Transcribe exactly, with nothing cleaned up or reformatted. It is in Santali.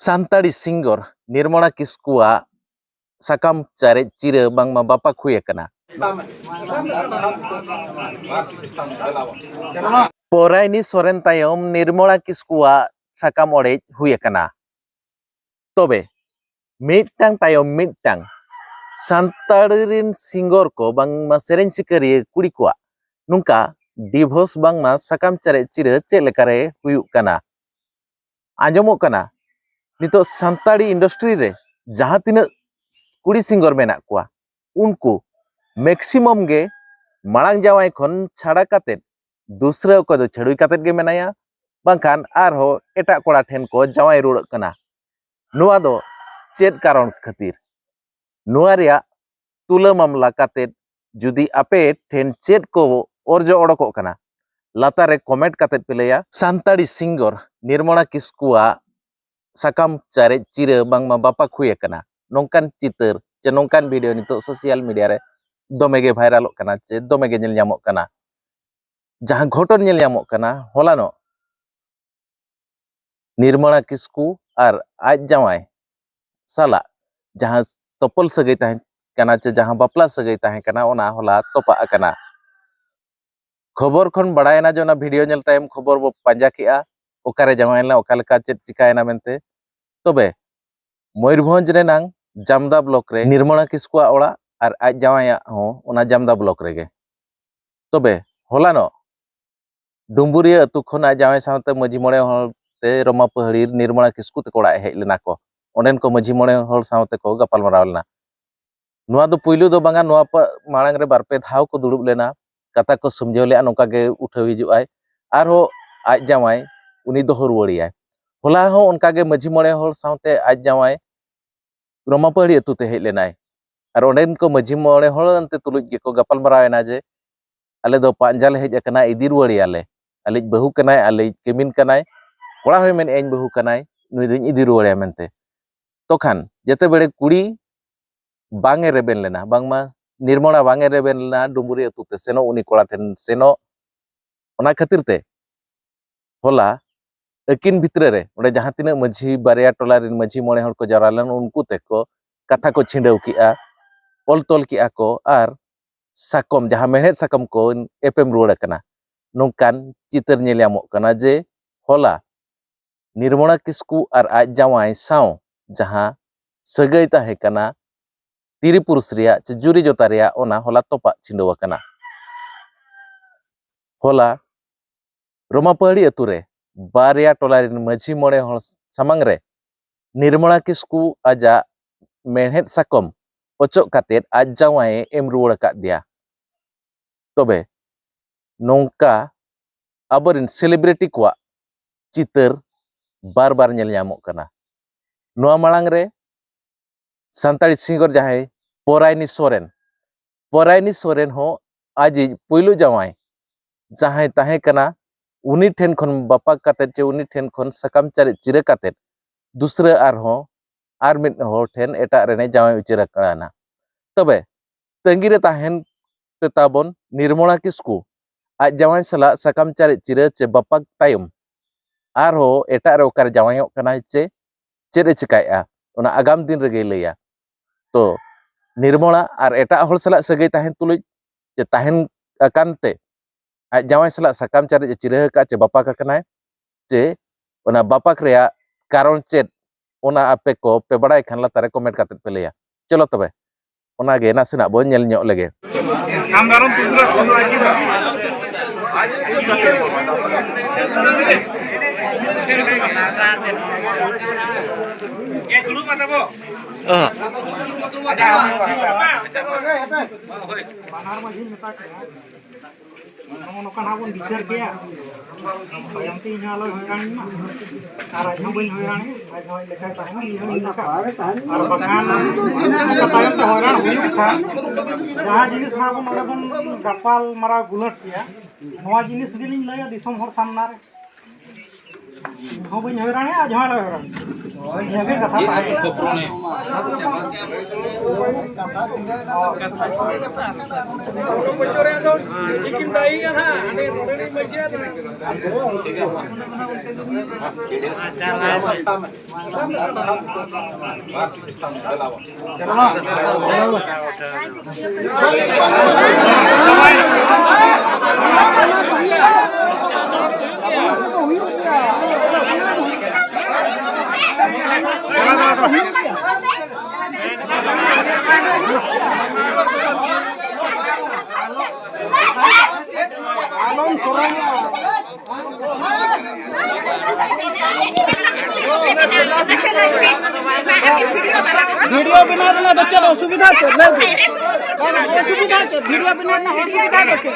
ᱥᱟᱱᱛᱟᱲᱤ ᱥᱤᱝᱜᱚᱨ ᱱᱤᱨᱢᱚᱞᱟ ᱠᱤᱥᱠᱩᱣᱟᱜ ᱥᱟᱠᱟᱢ ᱪᱟᱨᱮᱡ ᱪᱤᱨᱟᱹ ᱵᱟᱝᱢᱟ ᱵᱟᱯᱟᱠ ᱦᱩᱭ ᱟᱠᱟᱱᱟ᱾ ᱯᱚᱨᱟᱭᱱᱤ ᱥᱚᱨᱮᱱ ᱛᱟᱭᱚᱢ ᱱᱤᱨᱢᱚᱞᱟ ᱠᱤᱥᱠᱩᱣᱟᱜ ᱥᱟᱠᱟᱢ ᱚᱲᱮᱡ ᱦᱩᱭ ᱟᱠᱟᱱᱟ᱾ ᱛᱚᱵᱮ ᱢᱤᱫᱴᱟᱝ ᱛᱟᱭᱚᱢ ᱢᱤᱫᱴᱟᱝ ᱥᱟᱱᱛᱟᱲᱤ ᱨᱮᱱ ᱥᱤᱝᱜᱚᱨ ᱠᱚ ᱵᱟᱝᱢᱟ ᱥᱮᱨᱮᱧ ᱥᱤᱠᱟᱹᱨᱤᱭᱟᱹ ᱠᱩᱲᱤ ᱠᱚᱣᱟᱜ ᱱᱚᱝᱠᱟ ᱰᱤᱵᱷᱳᱨᱥ ᱵᱟᱝᱢᱟ ᱥᱟᱠᱟᱢ ᱪᱟᱨᱮᱡ ᱪᱤᱨᱟᱹ ᱪᱮᱫ ᱞᱮᱠᱟᱨᱮ ᱦᱩᱭᱩᱜ ᱠᱟᱱᱟ? ᱟᱸᱡᱚᱢᱚᱜ ᱠᱟᱱᱟ ᱱᱤᱛᱚᱜ ᱥᱟᱱᱛᱟᱲᱤ ᱤᱱᱰᱟᱥᱴᱨᱤ ᱨᱮ ᱡᱟᱦᱟᱸ ᱛᱤᱱᱟᱹᱜ ᱠᱩᱲᱤ ᱥᱤᱝᱜᱚᱨ ᱢᱮᱱᱟᱜ ᱠᱚᱣᱟ, ᱩᱱᱠᱩ ᱢᱮᱠᱥᱤᱢᱟᱢ ᱜᱮ ᱢᱟᱲᱟᱝ ᱡᱟᱶᱟᱭ ᱠᱷᱚᱱ ᱪᱷᱟᱲᱟ ᱠᱟᱛᱮᱫ ᱫᱩᱥᱨᱟᱹ ᱚᱠᱚᱭ ᱫᱚ ᱪᱷᱟᱹᱲᱩᱭ ᱠᱟᱛᱮᱫ ᱜᱮ ᱢᱮᱱᱟᱭᱟ, ᱵᱟᱝᱠᱷᱟᱱ ᱟᱨᱦᱚᱸ ᱮᱴᱟᱜ ᱠᱚᱲᱟ ᱴᱷᱮᱱ ᱠᱚ ᱡᱟᱶᱟᱭ ᱨᱩᱣᱟᱹᱲᱚᱜ ᱠᱟᱱᱟ᱾ ᱱᱚᱣᱟ ᱫᱚ ᱪᱮᱫ ᱠᱟᱨᱚᱱ ᱠᱷᱟᱹᱛᱤᱨ? ᱱᱚᱣᱟ ᱨᱮᱭᱟᱜ ᱛᱩᱞᱟᱹ ᱢᱟᱢᱞᱟ ᱠᱟᱛᱮᱫ ᱡᱩᱫᱤ ᱟᱯᱮ ᱴᱷᱮᱱ ᱪᱮᱫ ᱠᱚ ᱚᱨᱡᱚ ᱚᱰᱚᱠᱚᱜ ᱠᱟᱱᱟ, ᱞᱟᱛᱟᱨ ᱨᱮ ᱠᱚᱢᱮᱱᱴ ᱠᱟᱛᱮᱫ ᱯᱮ ᱞᱟᱹᱭᱟ᱾ ᱥᱟᱱᱛᱟᱲᱤ ᱥᱤᱝᱜᱚᱨ ᱱᱤᱨᱢᱚᱞᱟ ᱠᱤᱥᱠᱩᱣᱟᱜ ᱥᱟᱠᱟᱢ ᱪᱟᱨᱮᱡ ᱪᱤᱨᱟᱹ ᱵᱟᱝᱢᱟ ᱵᱟᱯᱟᱠ ᱦᱩᱭ ᱟᱠᱟᱱᱟ, ᱱᱚᱝᱠᱟᱱ ᱪᱤᱛᱟᱹᱨ ᱪᱮ ᱱᱚᱝᱠᱟᱱ ᱵᱷᱤᱰᱤᱭᱳ ᱱᱤᱛᱚᱜ ᱥᱳᱥᱟᱞ ᱢᱤᱰᱤᱭᱟ ᱨᱮ ᱫᱚᱢᱮ ᱜᱮ ᱵᱷᱟᱭᱨᱟᱞᱚᱜ ᱠᱟᱱᱟ ᱪᱮ ᱫᱚᱢᱮ ᱜᱮ ᱧᱮᱞ ᱧᱟᱢᱚᱜ ᱠᱟᱱᱟ᱾ ᱡᱟᱦᱟᱸ ᱜᱷᱚᱴᱚᱱ ᱧᱮᱞ ᱧᱟᱢᱚᱜ ᱠᱟᱱᱟ, ᱦᱚᱞᱟᱱᱚᱜ ᱱᱤᱨᱢᱚᱞᱟ ᱠᱤᱥᱠᱩ ᱟᱨ ᱟᱡ ᱡᱟᱶᱟᱭ ᱥᱟᱞᱟᱜ ᱡᱟᱦᱟᱸ ᱛᱚᱯᱚᱞ ᱥᱟᱹᱜᱟᱹᱭ ᱛᱟᱦᱮᱸ ᱠᱟᱱᱟ ᱪᱮ ᱡᱟᱦᱟᱸ ᱵᱟᱯᱞᱟ ᱥᱟᱹᱜᱟᱹᱭ ᱛᱟᱦᱮᱸ ᱠᱟᱱᱟ, ᱚᱱᱟ ᱦᱚᱞᱟ ᱛᱚᱯᱟᱜ ᱟᱠᱟᱱᱟ᱾ ᱠᱷᱚᱵᱚᱨ ᱠᱷᱚᱱ ᱵᱟᱲᱟᱭᱮᱱᱟ ᱡᱮ ᱚᱱᱟ ᱵᱷᱤᱰᱤᱭᱳ ᱧᱮᱞ ᱛᱟᱭᱚᱢ ᱠᱷᱚᱵᱚᱨ ᱵᱚ ᱯᱟᱸᱡᱟ ᱠᱮᱜᱼᱟ, ᱚᱠᱟᱨᱮ ᱡᱟᱶᱟᱭ ᱞᱮᱱᱟ, ᱚᱠᱟ ᱞᱮᱠᱟ ᱪᱮᱫ ᱪᱤᱠᱟᱭᱮᱱᱟ ᱢᱮᱱᱛᱮ᱾ ᱛᱚᱵᱮ ᱢᱚᱭᱩᱨᱵᱷᱚᱸᱡᱽ ᱨᱮᱱᱟᱝ ᱡᱟᱢᱫᱟ ᱵᱞᱚᱠ ᱨᱮ ᱱᱤᱨᱢᱚᱞᱟ ᱠᱤᱥᱠᱩᱣᱟᱜ ᱚᱲᱟᱜ ᱟᱨ ᱟᱡ ᱡᱟᱶᱟᱭᱟᱜ ᱦᱚᱸ ᱚᱱᱟ ᱡᱟᱢᱫᱟ ᱵᱞᱚᱠ ᱨᱮᱜᱮ᱾ ᱛᱚᱵᱮ ᱦᱚᱞᱟᱱᱚᱜ ᱰᱩᱢᱵᱩᱨᱤᱭᱟᱹ ᱟᱹᱛᱩ ᱠᱷᱚᱱ ᱟᱡ ᱡᱟᱶᱟᱭ ᱥᱟᱶᱛᱮ ᱢᱟᱹᱡᱷᱤ ᱢᱚᱬᱮ ᱦᱚᱲ ᱛᱮ ᱨᱚᱢᱟ ᱯᱟᱹᱦᱲᱤ ᱱᱤᱨᱢᱚᱞᱟ ᱠᱤᱥᱠᱩ ᱛᱟᱠᱚ ᱚᱲᱟᱜ ᱮ ᱦᱮᱡ ᱞᱮᱱᱟ ᱠᱚ᱾ ᱚᱸᱰᱮᱱ ᱠᱚ ᱢᱟᱹᱡᱷᱤ ᱢᱚᱬᱮ ᱦᱚᱲ ᱥᱟᱶ ᱛᱮᱠᱚ ᱜᱟᱯᱟᱞᱢᱟᱨᱟᱣ ᱞᱮᱱᱟ᱾ ᱱᱚᱣᱟ ᱫᱚ ᱯᱩᱭᱞᱩ ᱫᱚ ᱵᱟᱝᱟ, ᱱᱚᱣᱟ ᱯᱟ-, ᱢᱟᱲᱟᱝ ᱨᱮ ᱵᱟᱨ ᱯᱮ ᱫᱷᱟᱣ ᱠᱚ ᱫᱩᱲᱩᱵ ᱞᱮᱱᱟ, ᱠᱟᱛᱷᱟ ᱠᱚ ᱥᱟᱢᱡᱷᱟᱹᱣ ᱞᱮᱜᱼᱟ, ᱱᱚᱝᱠᱟ ᱜᱮ ᱩᱴᱷᱟᱹᱣ ᱦᱤᱡᱩᱜ ᱟᱭ, ᱟᱨᱦᱚᱸ ᱟᱡ ᱡᱟᱶᱟᱭ ᱩᱱᱤ ᱫᱚᱦᱚ ᱨᱩᱣᱟᱹᱲᱮᱭᱟᱭ᱾ ᱦᱚᱞᱟ ᱦᱚᱸ ᱚᱱᱠᱟ ᱜᱮ ᱢᱟᱹᱡᱷᱤ ᱢᱚᱬᱮ ᱦᱚᱲ ᱥᱟᱶᱛᱮ ᱟᱡ ᱡᱟᱶᱟᱭ ᱨᱚᱢᱟᱯᱟᱹᱦᱲᱤ ᱟᱹᱛᱩ ᱛᱮ ᱦᱮᱡ ᱞᱮᱱᱟᱭ᱾ ᱟᱨ ᱚᱸᱰᱮᱱ ᱠᱚ ᱢᱟᱹᱡᱷᱤ ᱢᱚᱬᱮ ᱦᱚᱲ ᱮᱱᱛᱮ ᱛᱩᱞᱩᱡ ᱜᱮᱠᱚ ᱜᱟᱯᱟᱞᱢᱟᱨᱟᱣ ᱮᱱᱟ ᱡᱮ, "ᱟᱞᱮ ᱫᱚ ᱯᱟᱸᱡᱟ ᱞᱮ ᱦᱮᱡ ᱟᱠᱟᱱᱟ, ᱤᱫᱤ ᱨᱩᱣᱟᱹᱲᱮᱭᱟᱞᱮ᱾ ᱟᱞᱮᱭᱤᱡ ᱵᱟᱹᱦᱩ ᱠᱟᱱᱟᱭ, ᱟᱞᱮᱭᱤᱡ ᱠᱟᱹᱢᱤᱱ ᱠᱟᱱᱟᱭ, ᱠᱚᱲᱟ ᱦᱚᱸᱭ ᱢᱮᱱᱮᱫᱼᱟ ᱤᱧ ᱵᱟᱹᱦᱩ ᱠᱟᱱᱟᱭ, ᱱᱩᱭ ᱫᱚᱧ ᱤᱫᱤ ᱨᱩᱣᱟᱹᱲᱮᱭᱟ" ᱢᱮᱱᱛᱮ᱾ ᱛᱚᱠᱷᱟᱱ ᱡᱮᱛᱮ ᱵᱮᱲᱮ ᱠᱩᱲᱤ ᱵᱟᱝ ᱮ ᱨᱮᱵᱮᱱ ᱞᱮᱱᱟ, ᱵᱟᱝᱢᱟ ᱱᱤᱨᱢᱚᱞᱟ ᱵᱟᱝ ᱮ ᱨᱮᱵᱮᱱ ᱞᱮᱱᱟ ᱰᱩᱢᱵᱩᱨᱤ ᱟᱹᱛᱩ ᱛᱮ ᱥᱮᱱᱚᱜ, ᱩᱱᱤ ᱠᱚᱲᱟ ᱴᱷᱮᱱ ᱥᱮᱱᱚᱜ᱾ ᱚᱱᱟ ᱠᱷᱟᱹᱛᱤᱨ ᱛᱮ ᱦᱚᱞᱟ ᱟᱹᱠᱤᱱ ᱵᱷᱤᱛᱨᱤ ᱨᱮ ᱚᱸᱰᱮ ᱡᱟᱦᱟᱸ ᱛᱤᱱᱟᱹᱜ ᱢᱟᱹᱡᱷᱤ, ᱵᱟᱨᱭᱟ ᱴᱚᱞᱟ ᱨᱮᱱ ᱢᱟᱹᱡᱷᱤ ᱢᱚᱬᱮ ᱦᱚᱲ ᱠᱚ ᱡᱟᱣᱨᱟ ᱞᱮᱱ, ᱩᱱᱠᱩ ᱛᱮᱠᱚ ᱠᱟᱛᱷᱟ ᱠᱚ ᱪᱷᱤᱰᱟᱹᱣ ᱠᱮᱜᱼᱟ, ᱚᱞ ᱛᱚᱞ ᱠᱮᱜᱼᱟ ᱠᱚ, ᱟᱨ ᱥᱟᱠᱚᱢ, ᱡᱟᱦᱟᱸ ᱢᱮᱲᱦᱮᱫ ᱥᱟᱠᱚᱢ ᱠᱚ ᱮᱯᱮᱢ ᱨᱩᱣᱟᱹᱲ ᱟᱠᱟᱱᱟ᱾ ᱱᱚᱝᱠᱟᱱ ᱪᱤᱛᱟᱹᱨ ᱧᱮᱞ ᱧᱟᱢᱚᱜ ᱠᱟᱱᱟ ᱡᱮ ᱦᱚᱞᱟ ᱱᱤᱨᱢᱚᱞᱟ ᱠᱤᱥᱠᱩ ᱟᱨ ᱟᱡ ᱡᱟᱶᱟᱭ ᱥᱟᱶ ᱡᱟᱦᱟᱸ ᱥᱟᱹᱜᱟᱹᱭ ᱛᱟᱦᱮᱸ ᱠᱟᱱᱟ, ᱛᱤᱨᱤ ᱯᱩᱨᱩᱥ ᱨᱮᱭᱟᱜ ᱪᱮ ᱡᱩᱨᱤ ᱡᱚᱛᱟ ᱨᱮᱭᱟᱜ, ᱚᱱᱟ ᱦᱚᱞᱟ ᱛᱚᱯᱟᱜ ᱪᱷᱤᱸᱰᱟᱹᱣ ᱟᱠᱟᱱᱟ᱾ ᱦᱚᱞᱟ ᱨᱚᱢᱟᱯᱟᱹᱦᱟᱹᱲᱤ ᱟᱹᱛᱩ ᱨᱮ ᱵᱟᱨᱭᱟ ᱴᱚᱞᱟ ᱨᱮᱱ ᱢᱟᱹᱡᱷᱤ ᱢᱚᱬᱮ ᱦᱚᱲ ᱥᱟᱢᱟᱝ ᱨᱮ ᱱᱤᱨᱢᱚᱞᱟ ᱠᱤᱥᱠᱩ ᱟᱡᱟᱜ ᱢᱮᱬᱦᱮᱫ ᱥᱟᱠᱚᱢ ᱚᱪᱚᱜ ᱠᱟᱛᱮᱫ ᱟᱡ ᱡᱟᱶᱟᱭᱮ ᱮᱢ ᱨᱩᱣᱟᱹᱲ ᱟᱠᱟᱫ ᱫᱮᱭᱟ᱾ ᱛᱚᱵᱮ ᱱᱚᱝᱠᱟ ᱟᱵᱚᱨᱮᱱ ᱥᱮᱞᱤᱵᱨᱤᱴᱤ ᱠᱚᱣᱟᱜ ᱪᱤᱛᱟᱹᱨ ᱵᱟᱨ ᱵᱟᱨ ᱧᱮᱞ ᱧᱟᱢᱚᱜ ᱠᱟᱱᱟ᱾ ᱱᱚᱣᱟ ᱢᱟᱲᱟᱝ ᱨᱮ ᱥᱟᱱᱛᱟᱲᱤ ᱥᱤᱝᱜᱚᱨ ᱡᱟᱦᱟᱸᱭ ᱯᱚᱨᱟᱭᱱᱤ ᱥᱚᱨᱮᱱ, ᱯᱚᱨᱟᱭᱱᱤ ᱥᱚᱨᱮᱱ ᱦᱚᱸ ᱟᱡᱤᱡ ᱯᱩᱭᱞᱩ ᱡᱟᱶᱟᱭ ᱡᱟᱦᱟᱸᱭ ᱛᱟᱦᱮᱸ ᱠᱟᱱᱟ, ᱩᱱᱤ ᱴᱷᱮᱱ ᱠᱷᱚᱱ ᱵᱟᱯᱟᱠ ᱠᱟᱛᱮᱫ ᱪᱮ ᱩᱱᱤ ᱴᱷᱮᱱ ᱠᱷᱚᱱ ᱥᱟᱠᱟᱢ ᱪᱟᱨᱮᱡ ᱪᱤᱨᱟᱹ ᱠᱟᱛᱮᱫ ᱫᱩᱥᱨᱟᱹ ᱟᱨᱦᱚᱸ ᱟᱨ ᱢᱤᱫ ᱦᱚᱲ ᱴᱷᱮᱱ ᱮᱴᱟᱜ ᱨᱮᱱᱮ ᱡᱟᱶᱟᱭ ᱩᱪᱟᱹᱨ ᱟᱠᱟᱱᱟ᱾ ᱛᱚᱵᱮ ᱛᱟᱺᱜᱤ ᱨᱮ ᱛᱟᱦᱮᱱ ᱯᱮ ᱛᱟᱵᱚᱱ ᱱᱤᱨᱢᱚᱞᱟ ᱠᱤᱥᱠᱩ ᱟᱡ ᱡᱟᱶᱟᱭ ᱥᱟᱞᱟᱜ ᱥᱟᱠᱟᱢ ᱪᱟᱨᱮᱡ ᱪᱤᱨᱟᱹ ᱪᱮ ᱵᱟᱯᱟᱠ ᱛᱟᱭᱚᱢ ᱟᱨᱦᱚᱸ ᱮᱴᱟᱜ ᱨᱮ ᱚᱠᱟᱨᱮ ᱡᱟᱶᱟᱭᱚᱜ ᱠᱟᱱᱟᱭ ᱪᱮ ᱪᱮᱫ ᱮ ᱪᱮᱠᱟᱭᱮᱫᱼᱟ, ᱚᱱᱟ ᱟᱜᱟᱢ ᱫᱤᱱ ᱨᱮᱜᱮᱭ ᱞᱟᱹᱭᱟ᱾ ᱛᱚ ᱱᱤᱨᱢᱚᱞᱟ ᱟᱨ ᱮᱴᱟᱜ ᱦᱚᱲ ᱥᱟᱞᱟᱜ ᱥᱟᱹᱜᱟᱹᱭ ᱛᱟᱦᱮᱱ ᱛᱩᱞᱩᱡ ᱪᱮ ᱛᱟᱦᱮᱱ ᱟᱠᱟᱱ ᱛᱮ ᱟᱡ ᱡᱟᱶᱟᱭ ᱥᱟᱞᱟᱜ ᱥᱟᱠᱟᱢ ᱪᱟᱨᱮᱡ ᱮ ᱪᱤᱨᱟᱹ ᱟᱠᱟᱫ ᱪᱮ ᱵᱟᱯᱟᱠ ᱟᱠᱟᱱᱟᱭ ᱪᱮ ᱚᱱᱟ ᱵᱟᱯᱟᱠ ᱨᱮᱭᱟᱜ ᱠᱟᱨᱚᱱ ᱪᱮᱫ, ᱚᱱᱟ ᱟᱯᱮ ᱠᱚ ᱯᱮ ᱵᱟᱲᱟᱭ ᱠᱷᱟᱱ ᱞᱟᱛᱟᱨ ᱨᱮ ᱠᱚᱢᱮᱱᱴ ᱠᱟᱛᱮ ᱯᱮ ᱞᱟᱹᱭᱟ᱾ ᱪᱚᱞᱚ ᱛᱚᱵᱮ ᱚᱱᱟᱜᱮ ᱱᱟᱥᱮᱱᱟᱜ ᱵᱚᱱ ᱧᱮᱞ ᱧᱚᱜ ᱞᱮᱜᱮ᱾ ᱟᱢ ᱫᱟᱨᱚᱢ ᱛᱩᱫᱩᱨᱟ ᱛᱩᱫᱩᱨᱟ ᱜᱤᱫᱽᱨᱟᱹ᱾ ᱮ, ᱫᱩᱲᱩᱵ ᱢᱟ ᱛᱟᱵᱚ᱾ ᱚᱦᱚ᱾ ᱵᱟᱱᱟᱨ ᱢᱟᱹᱡᱷᱤ ᱢᱮᱛᱟ ᱠᱚᱣᱟ᱾ ᱱᱚᱜᱼᱚ ᱱᱚᱝᱠᱟ ᱱᱟᱜ ᱵᱚᱱ ᱵᱤᱪᱟᱹᱨ ᱠᱮᱭᱟ᱾ ᱛᱟᱭᱚᱢ ᱛᱮ ᱤᱧ ᱦᱚᱸ ᱟᱞᱚᱭ ᱦᱚᱭᱨᱟᱱᱤᱧ ᱢᱟ᱾ ᱟᱨ ᱟᱡ ᱦᱚᱸ ᱵᱟᱹᱧ ᱦᱚᱭᱨᱟᱱᱮᱭᱟ, ᱟᱡ ᱦᱚᱸ ᱟᱡ ᱞᱮᱠᱟᱭ ᱛᱟᱦᱮᱱᱟ, ᱤᱧ ᱦᱚᱸ ᱤᱧ ᱞᱮᱠᱟ᱾ ᱟᱨ ᱵᱟᱠᱷᱟᱱ ᱱᱚᱝᱠᱟ ᱛᱟᱭᱚᱢ ᱛᱮ ᱦᱚᱭᱨᱟᱱ ᱦᱩᱭᱩᱜ ᱠᱷᱟᱱ, ᱡᱟᱦᱟᱸ ᱡᱤᱱᱤᱥ ᱱᱟᱜ ᱵᱚᱱ ᱱᱚᱰᱮ ᱵᱚᱱ ᱜᱟᱯᱟᱞ ᱢᱟᱨᱟᱣ ᱜᱩᱞᱟᱹᱴ ᱠᱮᱭᱟ, ᱱᱚᱣᱟ ᱡᱤᱱᱤᱥ ᱜᱮᱞᱤᱧ ᱞᱟᱹᱭᱟ ᱫᱤᱥᱚᱢ ᱦᱚᱲ ᱥᱟᱢᱱᱟ ᱨᱮ᱾ ᱤᱧ ᱦᱚᱸ ᱵᱟᱹᱧ ᱦᱚᱭᱨᱟᱱᱮᱭᱟ, ᱟᱡ ᱦᱚᱸ ᱟᱞᱚᱭ ᱦᱚᱭᱨᱟᱱ᱾ ᱵᱷᱤᱰᱤᱭᱳ ᱵᱮᱱᱟᱣ ᱨᱮᱱᱟᱜ ᱫᱚ ᱪᱮᱫ ᱚᱥᱩᱵᱤᱫᱷᱟ ᱪᱮᱫ? ᱞᱟᱹᱭ ᱵᱤᱱ᱾ ᱵᱟᱝ, ᱚᱥᱩᱵᱤᱫᱷᱟ ᱪᱮᱫ? ᱵᱷᱤᱰᱤᱭᱳ ᱵᱮᱱᱟᱣ ᱨᱮᱱᱟᱜ ᱚᱥᱩᱵᱤᱫᱷᱟ ᱫᱚ ᱪᱮᱫ?